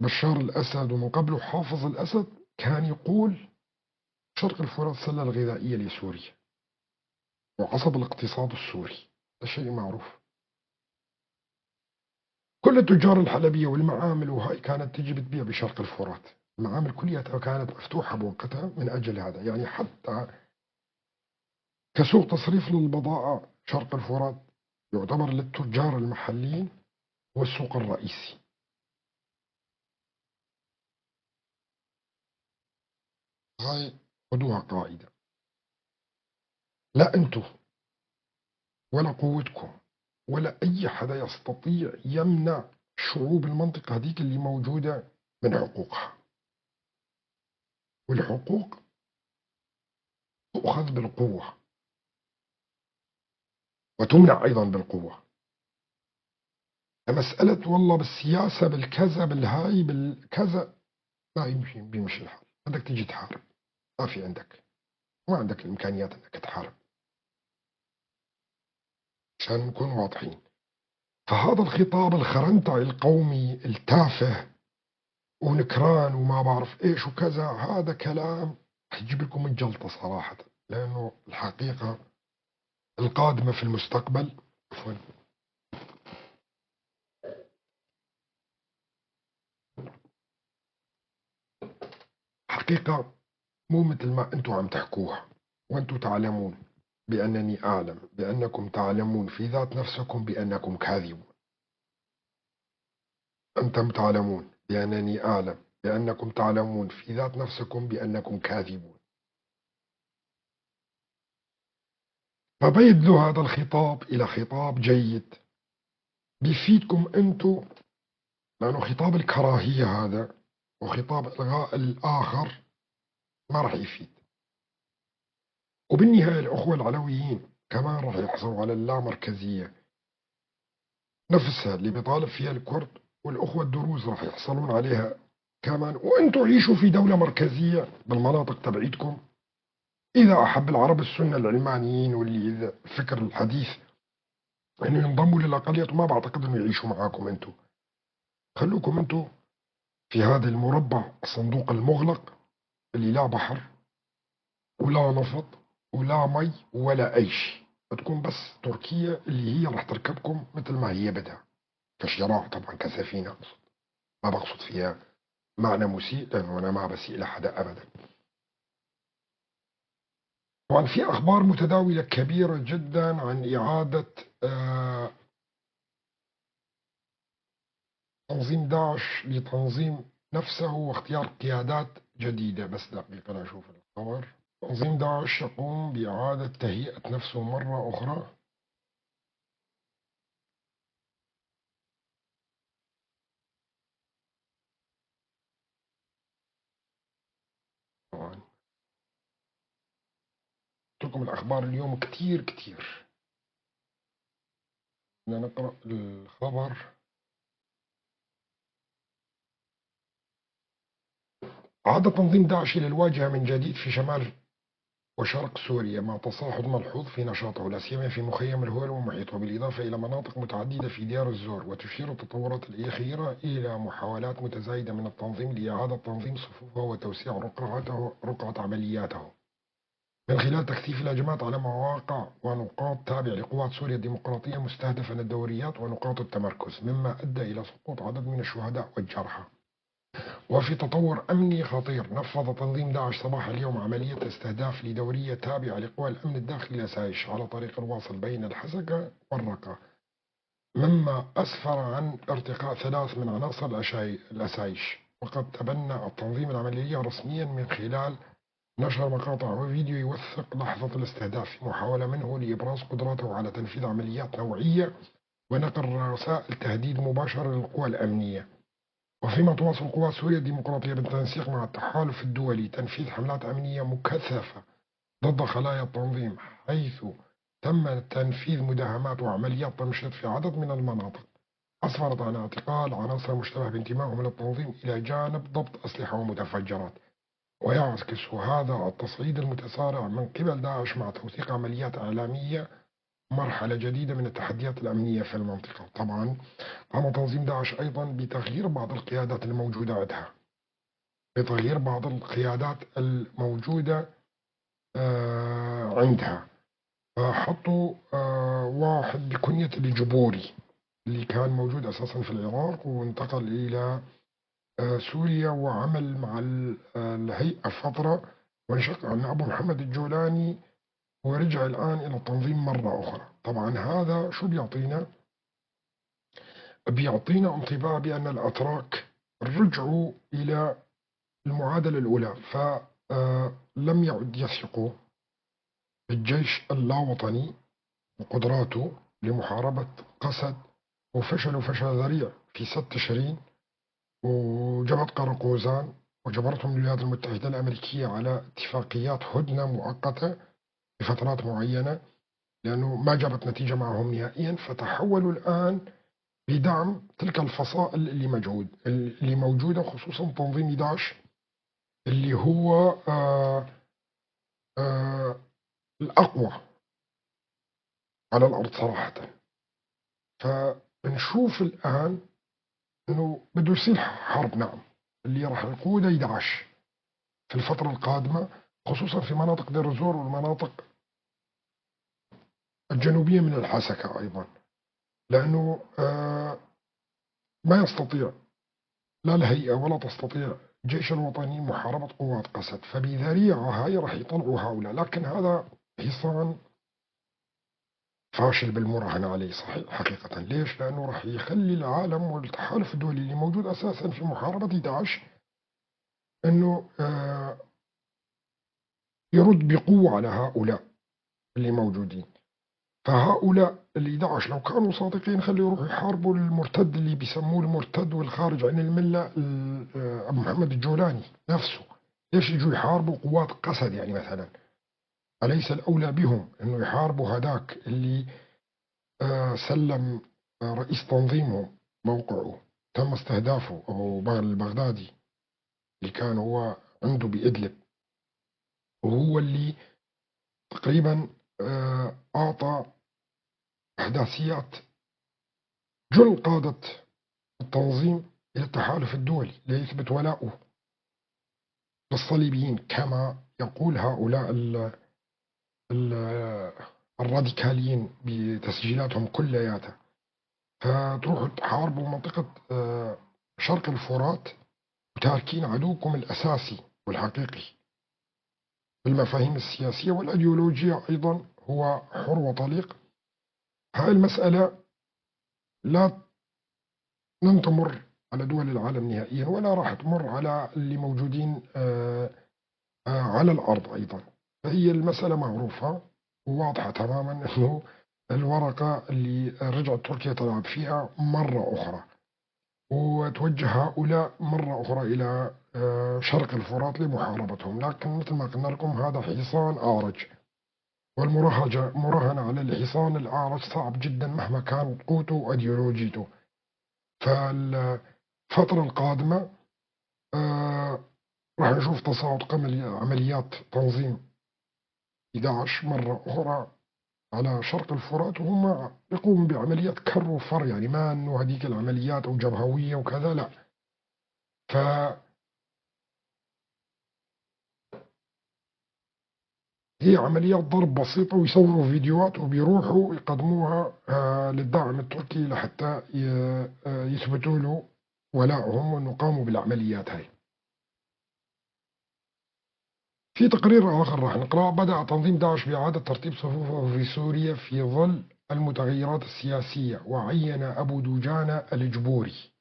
بشار الأسد ومن قبله حافظ الأسد كان يقول شرق الفرات السلة الغذائية لسوريا وعصب الاقتصاد السوري، هذا شيء معروف. كل التجار الحلبية والمعامل وهاي كانت تجي بتبيع بشرق الفرات، المعامل كلها كانت مفتوحة بوقتها من أجل هذا، يعني حتى كسوق تصريف للبضائع شرق الفرات يعتبر للتجار المحليين هو السوق الرئيسي. هاي خدوها قاعدة، لا أنتو ولا قوتكم ولا أي حدا يستطيع يمنع شعوب المنطقة هذيك اللي موجودة من حقوقها، والحقوق تؤخذ بالقوة وتمنع أيضا بالقوة. مسألة والله بالسياسة بالكذا بالهاي بالكذا ما يمشي، بيمشي الحال. بدك تيجي تحارب، ما في عندك، ما عندك الإمكانيات أنك تحارب، عشان نكون واضحين. فهذا الخطاب الخرنتعي القومي التافه ونكران وما بعرف إيش وكذا، هذا كلام حيجيب لكم الجلطة صراحة، لأنه الحقيقة القادمة في المستقبل، عفوا، حقيقة مو مثل ما أنتم عم تحكوها، وأنتم تعلمون بأنني أعلم بأنكم تعلمون في ذات نفسكم بأنكم كاذبون. أنتم تعلمون بأنني أعلم بأنكم تعلمون في ذات نفسكم بأنكم كاذبون. فبيدلوا هذا الخطاب إلى خطاب جيد بيفيدكم أنتم، لأنه خطاب الكراهية هذا وخطاب إلغاء الآخر ما راح يفيد. وبالنهاية الأخوة العلويين كمان راح يحصلوا على اللامركزية نفسها اللي بيطالب فيها الكرد، والأخوة الدروز راح يحصلون عليها كمان. وأنتم عيشوا في دولة مركزية بالمناطق تبعيتكم. إذا أحب العرب السنة العلمانيين واللي إذا الفكر الحديث إنه ينضموا للأقليات، وما بعتقد إنه يعيشوا معاكم أنتم. خلوكم أنتم في هذا المربع الصندوق المغلق اللي لا بحر ولا نفط ولا مي ولا أي شيء، بتكون بس تركيا اللي هي راح تركبكم مثل ما هي بدها، كشراع طبعا، كسفينة أقصد، ما بقصد فيها معنى مسيء لأنه أنا ما بسيء لحدا أبدا. طبعا في أخبار متداولة كبيرة جدا عن إعادة تنظيم داعش لتنظيم نفسه واختيار قيادات جديدة. بس دقيقة لأشوف الخبر. تنظيم داعش يقوم بإعادة تهيئة نفسه مرة أخرى. طبعا لكم الأخبار اليوم كتير كتير. بدنا نقرأ الخبر. عاد تنظيم داعش إلى الواجهة من جديد في شمال وشرق سوريا مع تصاعد ملحوظ في نشاطه، لا سيما في مخيم الهول ومحيطه، بالإضافة إلى مناطق متعددة في دير الزور. وتشير التطورات الأخيرة إلى محاولات متزايدة من التنظيم لإعادة تنظيم صفوفه وتوسيع رقعة عملياته من خلال تكثيف الهجمات على مواقع ونقاط تابعة لقوات سوريا الديمقراطية مستهدفة الدوريات ونقاط التمركز، مما أدى إلى سقوط عدد من الشهداء والجرحى. وفي تطور أمني خطير، نفذ تنظيم داعش صباح اليوم عملية استهداف لدورية تابعة لقوى الأمن الداخلي لأسايش على طريق الواصل بين الحسكة والرقة، مما أسفر عن ارتقاء 3 من عناصر الأسايش. وقد تبنى التنظيم العملية رسميا من خلال نشر مقاطع وفيديو يوثق لحظة الاستهداف في محاولة منه لإبراز قدرته على تنفيذ عمليات نوعية ونقل رسائل تهديد مباشرة للقوى الأمنية. وفيما تواصل قوات سوريا الديمقراطية بالتنسيق مع التحالف الدولي تنفيذ حملات أمنية مكثفة ضد خلايا التنظيم، حيث تم تنفيذ مداهمات وعمليات تمشيط في عدد من المناطق أسفرت عن اعتقال عناصر مشتبه بانتمائهم للتنظيم إلى جانب ضبط أسلحة ومتفجرات. ويعكس هذا التصعيد المتسارع من قبل داعش مع توثيق عمليات إعلامية مرحلة جديدة من التحديات الأمنية في المنطقة. طبعا قام تنظيم داعش أيضا بتغيير بعض القيادات الموجودة عندها، بتغيير بعض القيادات الموجودة عندها. فحطوا واحد بكنية الجبوري اللي كان موجود أساسا في العراق وانتقل إلى سوريا وعمل مع الهيئة فترة وانشق عن أبو محمد الجولاني ورجع الآن إلى التنظيم مرة أخرى. طبعا هذا شو بيعطينا؟ بيعطينا انطباع بأن الأتراك رجعوا إلى المعادلة الأولى، فلم يعد يثقوا بالجيش اللاوطني وقدراته لمحاربة قسد، وفشلوا فشل ذريع في 6 تشرين وجبهة قرقوزان، وجبرتهم الولايات المتحدة الأمريكية على اتفاقيات هدنة مؤقتة لفترات معينة لأنه ما جابت نتيجة معهم نهائيا. فتحولوا الآن لدعم تلك الفصائل اللي موجودة، خصوصا تنظيم داعش اللي هو الأقوى على الأرض صراحة. فنشوف الآن أنه بده يصير حرب، نعم، اللي راح يقودها داعش في الفترة القادمة، خصوصا في مناطق دير الزور والمناطق الجنوبية من الحسكة أيضا، لأنه ما يستطيع لا الهيئة ولا تستطيع الجيش الوطني محاربة قوات قسد، فبذريعة هاي راح يطلعوا هؤلاء. لكن هذا حصان فاشل بالمراهنة عليه صحيح حقيقة. ليش؟ لأنه راح يخلي العالم والتحالف الدولي اللي موجود أساسا في محاربة داعش أنه يرد بقوة على هؤلاء اللي موجودين. فهؤلاء اللي داعش لو كانوا صادقين خلي يروحوا يحاربوا المرتد اللي بيسموه المرتد والخارج عن الملة أبو محمد الجولاني نفسه. ليش يجوا يحاربوا قوات قسد يعني مثلا؟ أليس الأولى بهم أنه يحاربوا هذاك اللي سلم رئيس تنظيمهم موقعه تم استهدافه، أبو بغل البغدادي اللي كان هو عنده بإدلب، وهو اللي تقريبا أعطى إحداثيات جل قادة التنظيم إلى التحالف الدولي ليثبت ولاؤه للصليبيين كما يقول هؤلاء الراديكاليين بتسجيلاتهم كلياتها. فتروحوا تحاربوا منطقة شرق الفرات وتاركين عدوكم الأساسي والحقيقي بالمفاهيم السياسية والأيديولوجيا أيضا، هو حر وطليق. هاي المسألة لا لن تمر على دول العالم نهائيا، ولا راح تمر على اللي موجودين على الأرض أيضا. فهي المسألة معروفة وواضحة تماما أنه الورقة اللي رجعت تركيا تلعب فيها مرة أخرى، وتوجه هؤلاء مرة أخرى إلى شرق الفرات لمحاربتهم. لكن مثل ما قلنا لكم هذا حصان أعرج، والمراهنة على الحصان الأعرج صعب جدا مهما كان قوته وأيديولوجيته. فالفترة القادمة راح نشوف تصاعد عمليات تنظيم 11 مرة أخرى على شرق الفرات، وهم يقوموا بعمليات كر وفر، يعني ما أنه هذيك العمليات أو جبهوية وكذا، لا. ف هي عمليات ضرب بسيطة، ويصوروا فيديوهات وبيروحوا يقدموها للدعم التركي لحتى يثبتوا له ولائهم وأنه قاموا بالعمليات هاي. في تقرير آخر راح نقرأ: بدأ تنظيم داعش بإعادة ترتيب صفوفه في سوريا في ظل المتغيرات السياسية، وعين أبو دجانة الجبوري.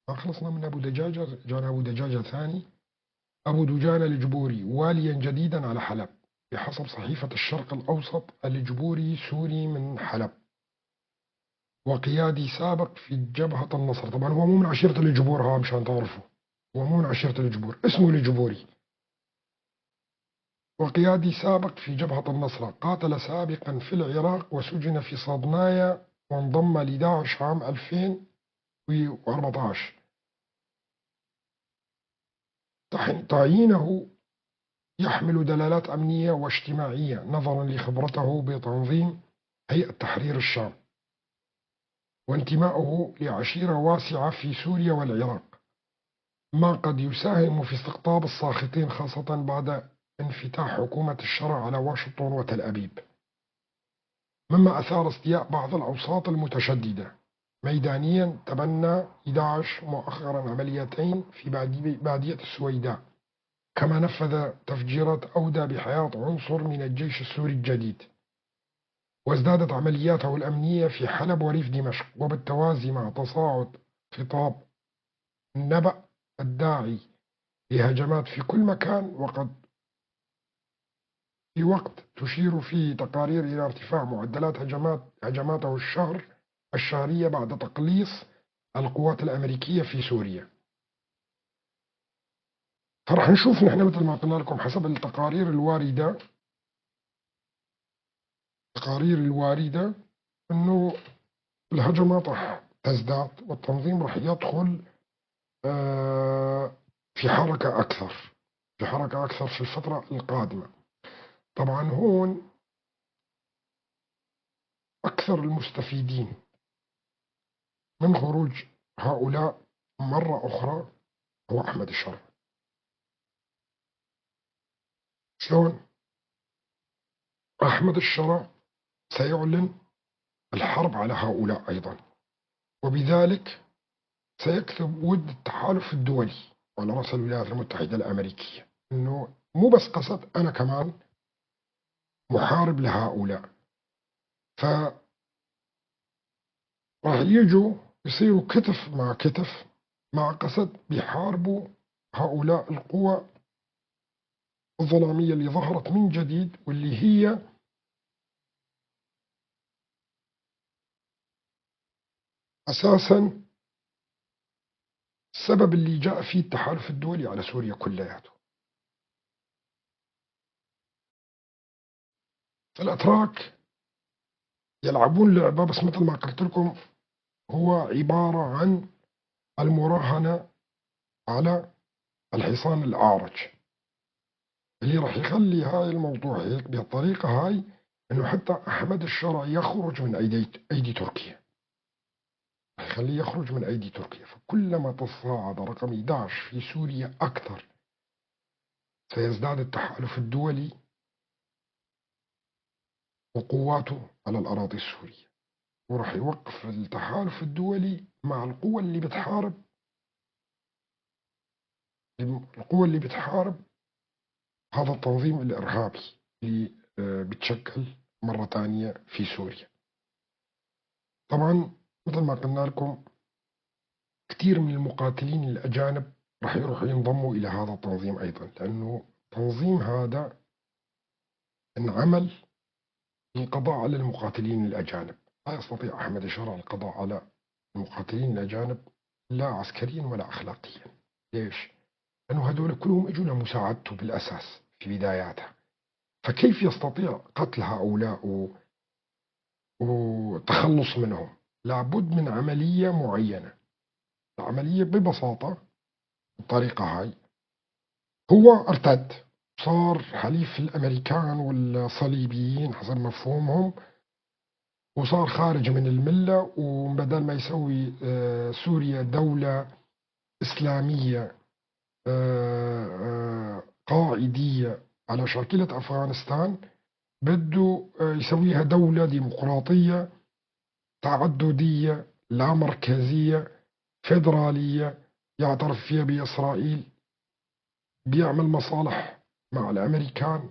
ما خلصنا من أبو دجاجة، جانا أبو دجاجة ثاني، أبو دجانة الجبوري واليا جديدا على حلب. بحسب صحيفة الشرق الأوسط، الجبوري سوري من حلب وقيادي سابق في جبهة النصر. طبعا هو مو من عشيرة الجبور، ها مشان تعرفوا هو مو من عشيرة الجبور، اسمه الجبوري، وقيادي سابق في جبهة النصرة، قاتل سابقا في العراق وسجن في صدنايا، وانضم لداعش عام 2014. تعيينه يحمل دلالات أمنية واجتماعية نظرا لخبرته بتنظيم هيئة تحرير الشام وانتمائه لعشيرة واسعة في سوريا والعراق، ما قد يساهم في استقطاب الساخطين خاصة بعد انفتاح حكومة الشرع على واشنطن وتل أبيب، مما أثار استياء بعض الأوساط المتشددة. ميدانيا تبنى داعش مؤخرا عمليتين في بادية السويداء، كما نفذ تفجيرات أودى بحياة عنصر من الجيش السوري الجديد، وازدادت عملياته الأمنية في حلب وريف دمشق. وبالتوازي مع تصاعد خطاب النبأ الداعي لهجمات في كل مكان، وقد في وقت تشير فيه تقارير إلى ارتفاع معدلات هجماته الشهرية بعد تقليص القوات الأمريكية في سوريا. فرح نشوف نحن مثل ما قلنا لكم حسب التقارير الواردة أنه الهجمات راح تزداد، والتنظيم راح يدخل في حركة أكثر، في الفترة القادمة. طبعا هون أكثر المستفيدين من خروج هؤلاء مرة أخرى هو أحمد الشرع. شلون؟ أحمد الشرع سيعلن الحرب على هؤلاء أيضا، وبذلك سيكسب ود التحالف الدولي وعلى رأس الولايات المتحدة الأمريكية، أنه مو بس قصد، أنا كمان محارب لهؤلاء. ف راح يجوا يصيروا كتف مع كتف مع قسد، بيحاربوا هؤلاء القوى الظلامية اللي ظهرت من جديد، واللي هي أساسا السبب اللي جاء فيه التحالف الدولي على سوريا كلياته. فالأتراك يلعبون لعبة، بس مثل ما قلت لكم هو عبارة عن المراهنة على الحصان الأعرج، اللي راح يخلي هاي الموضوع هيك بهالطريقة هاي، انه حتى أحمد الشرع يخرج من أيدي تركيا، راح يخليه يخرج من أيدي تركيا. فكلما تصاعد رقم 11 في سوريا أكثر، سيزداد التحالف الدولي وقواته على الأراضي السورية، وراح يوقف التحالف الدولي مع القوى اللي بتحارب القوة اللي بتحارب هذا التنظيم الإرهابي اللي بتشكل مرة ثانية في سوريا. طبعا مثل ما قلنا لكم كثير من المقاتلين الأجانب راح يروحوا ينضموا إلى هذا التنظيم أيضا، لأنه التنظيم هذا انعمل للقضاء على المقاتلين الأجانب. لا يستطيع أحمد الشرع القضاء على المقاتلين الأجانب لا عسكريا ولا أخلاقيا. ليش؟ لأنه هذول كلهم اجوا لمساعدته بالأساس في بداياتها، فكيف يستطيع قتل هؤلاء والتخلص منهم؟ لابد من عملية معينة. العملية ببساطة الطريقة هاي، هو ارتد، صار حليف الأمريكان والصليبيين حسب مفهومهم، وصار خارج من الملة، وبدل ما يسوي سوريا دولة إسلامية قاعدية على شاكلة أفغانستان، بده يسويها دولة ديمقراطية تعددية لا مركزية فيدرالية يعترف فيها بإسرائيل، بيعمل مصالح مع الأمريكان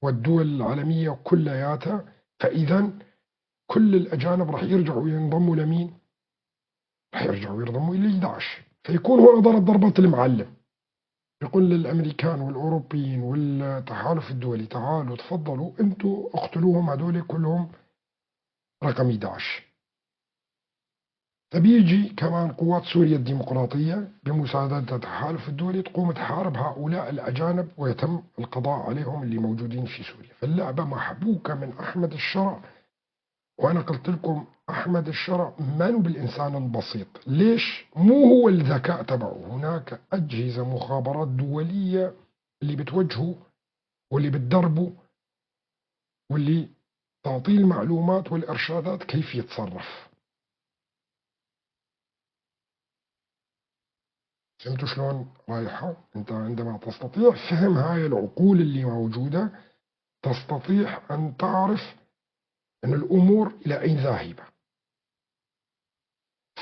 والدول العالمية كلياتها. فإذا كل الأجانب راح يرجعوا ينضموا لمين؟ راح يرجعوا ينضموا إلى داعش. فيكون هو ضرب ضربة المعلم، يقول للأمريكان والأوروبيين والتحالف الدولي تعالوا تفضلوا أنتوا اقتلوهم هذول كلهم رقم 11. فبيجي كمان قوات سوريا الديمقراطية بمساعدة التحالف الدولي تقوم تحارب هؤلاء الأجانب ويتم القضاء عليهم اللي موجودين في سوريا. فاللعبة محبوكة من أحمد الشرع، وأنا قلت لكم أحمد الشرع ما بالإنسان البسيط. ليش؟ مو هو الذكاء تبعه، هناك أجهزة مخابرات دولية اللي بتوجهه واللي بتدربه واللي تعطيه المعلومات والإرشادات كيف يتصرف. فهمتوا شلون رايحة؟ أنت عندما تستطيع فهم هاي العقول اللي موجودة تستطيع أن تعرف أن الأمور إلى أين ذاهبة.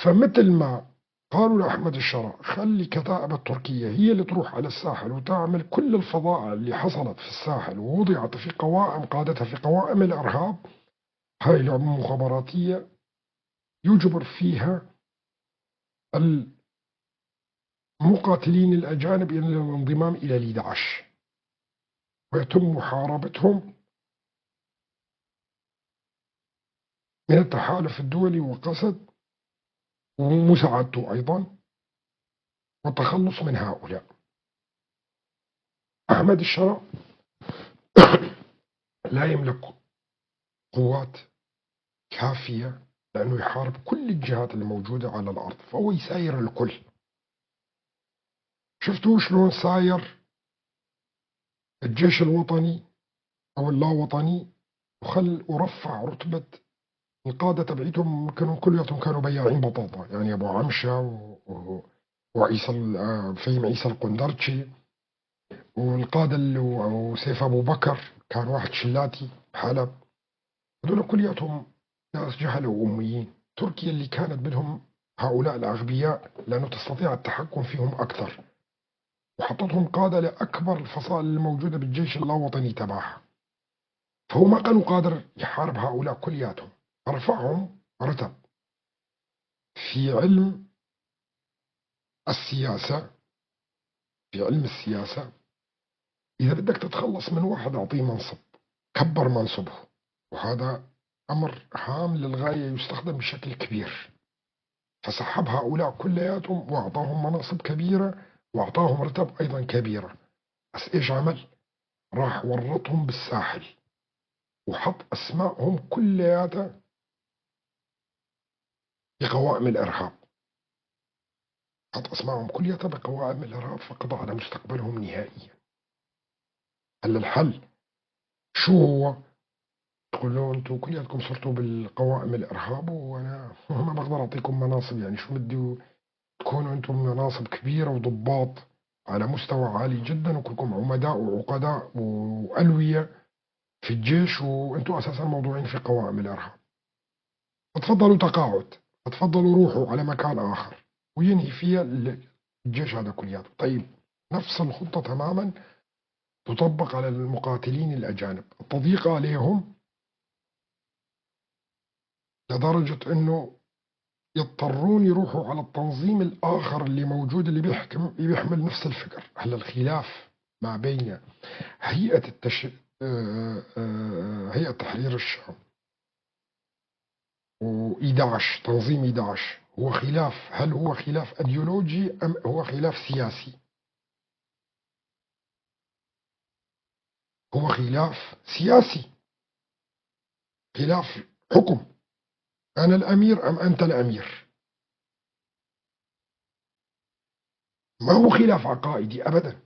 فمثل ما قالوا لأحمد الشرع خلي كتائب التركية هي اللي تروح على الساحل وتعمل كل الفظائع اللي حصلت في الساحل ووضعت في قوائم قادتها في قوائم الإرهاب، هاي لعبة مخابراتية يجبر فيها المقاتلين الأجانب إلى الانضمام إلى داعش ويتم محاربتهم من التحالف الدولي وقصد ومساعدته أيضا والتخلص من هؤلاء. أحمد الشرع لا يملك قوات كافية لأنه يحارب كل الجهات الموجودة على الأرض، فهو يساير الكل. شفتوا شلون ساير الجيش الوطني أو اللاوطني وخل ورفع رتبة القادة تبعيتهم، كانوا كلياتهم كانوا بياعين بطاطا، يعني أبو عمشة وعيسى فهيم عيسى القندرتشي والقادة اللي وسيف أبو بكر كان واحد شلاتي بحلب، هذول كلياتهم ناس جهلة وأميين. تركيا اللي كانت بدهم هؤلاء الأغبياء لأنه تستطيع التحكم فيهم أكثر، وحطتهم قادة لأكبر الفصائل الموجودة بالجيش اللاوطني تبعها، فهو ما كانوا قادر يحارب هؤلاء كلياتهم، رفعهم رتب. في علم السياسة، في علم السياسة إذا بدك تتخلص من واحد أعطيه منصب، كبر منصبه، وهذا أمر هام للغاية يستخدم بشكل كبير. فسحب هؤلاء كلياتهم وأعطاهم مناصب كبيرة وأعطاهم رتب أيضا كبيرة. بس إيش عمل؟ راح ورطهم بالساحل وحط أسمائهم كلياتها بقوائم الإرهاب، حط أسمائهم كلياتها بقوائم الإرهاب، فقضى على مستقبلهم نهائيا. هلا الحل شو هو؟ تقولوا أنتم كلياتكم صرتوا بالقوائم الإرهاب وأنا ما بقدر أعطيكم مناصب، يعني شو بدي تكونوا أنتم مناصب كبيرة وضباط على مستوى عالي جدا وكلكم عمداء وعقداء وألوية في الجيش وأنتم أساسا موضوعين في قوائم الإرهاب، تفضلوا تقاعد، تفضلوا روحوا على مكان آخر، وينهي فيها الجيش هذا كلياته. طيب نفس الخطة تماما تطبق على المقاتلين الأجانب، التضييق عليهم لدرجة أنه يضطرون يروحوا على التنظيم الآخر اللي موجود اللي بيحمل نفس الفكر. هلا الخلاف ما بين هيئة تحرير الشام و11 تنظيم 11 هو خلاف، هل هو خلاف أيديولوجي أم هو خلاف سياسي؟ هو خلاف سياسي، خلاف حكم، أنا الأمير أم أنت الأمير؟ ما هو خلاف عقائدي أبدا،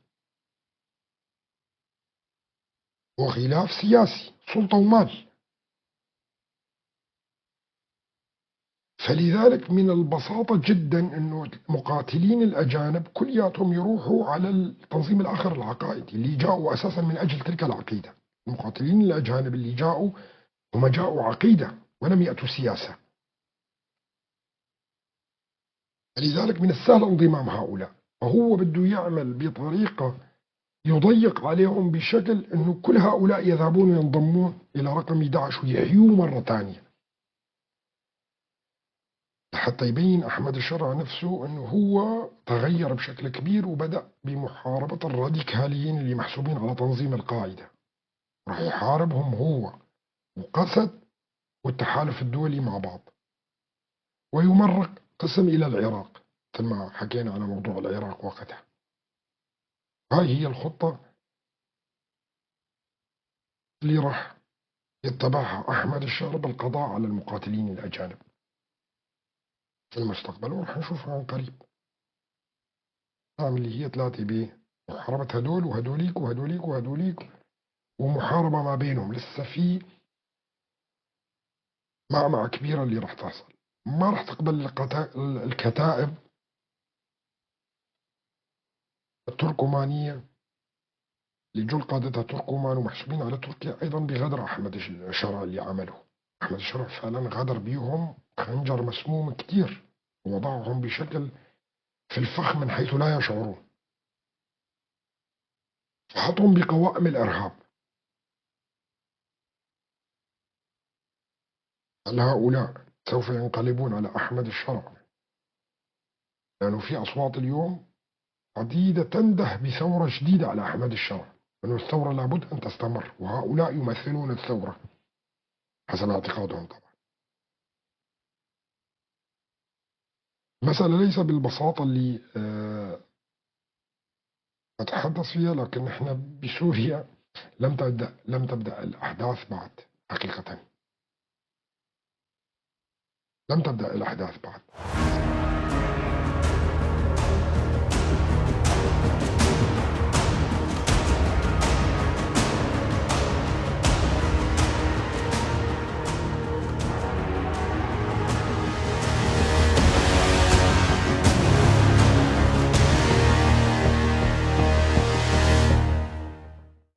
هو خلاف سياسي، سلطة ومال. فلذلك من البساطة جدا أنه المقاتلين الأجانب كلياتهم يروحوا على التنظيم الآخر العقائدي اللي جاءوا أساسا من أجل تلك العقيدة. المقاتلين الأجانب اللي جاءوا هم جاءوا عقيدة ولم يأتوا سياسة، لذلك من السهل انضمام هؤلاء. فهو بده يعمل بطريقة يضيق عليهم بشكل أنه كل هؤلاء يذهبون وينضمون إلى رقم 11 ويحيوه مرة ثانية، حتى يبين أحمد الشرع نفسه أنه هو تغير بشكل كبير وبدأ بمحاربة الراديكاليين اللي محسوبين على تنظيم القاعدة. راح يحاربهم هو وقسد والتحالف الدولي مع بعض، ويمرق قسم إلى العراق مثل ما حكينا على موضوع العراق وقتها. هاي هي الخطة اللي راح يتبعها أحمد الشرع بالقضاء على المقاتلين الأجانب في المستقبل، وراح نشوفها عن قريب. نعم اللي هي 3 ب، محاربة هدول وهدوليك وهدوليك وهدوليك، ومحاربة ما بينهم. لسه في معمعة كبيرة اللي راح تحصل، ما راح تقبل الكتائب التركمانية اللي جل قادتها تركمان ومحسوبين على تركيا أيضا بغدر أحمد الشرع اللي عمله. أحمد الشرع فعلا غدر بيهم خنجر مسموم كتير، ووضعهم بشكل في الفخ من حيث لا يشعرون، فحطهم بقوائم الإرهاب. هل هؤلاء سوف ينقلبون على أحمد الشرع؟ لأنه في أصوات اليوم عديدة تنده بثورة جديدة على أحمد الشرع، أنه الثورة لابد أن تستمر، وهؤلاء يمثلون الثورة حسب اعتقادهم. طبعا المسألة ليس بالبساطة اللي أتحدث فيها، لكن احنا بسوريا لم تبدأ الأحداث بعد، حقيقة لم تبدأ الأحداث بعد.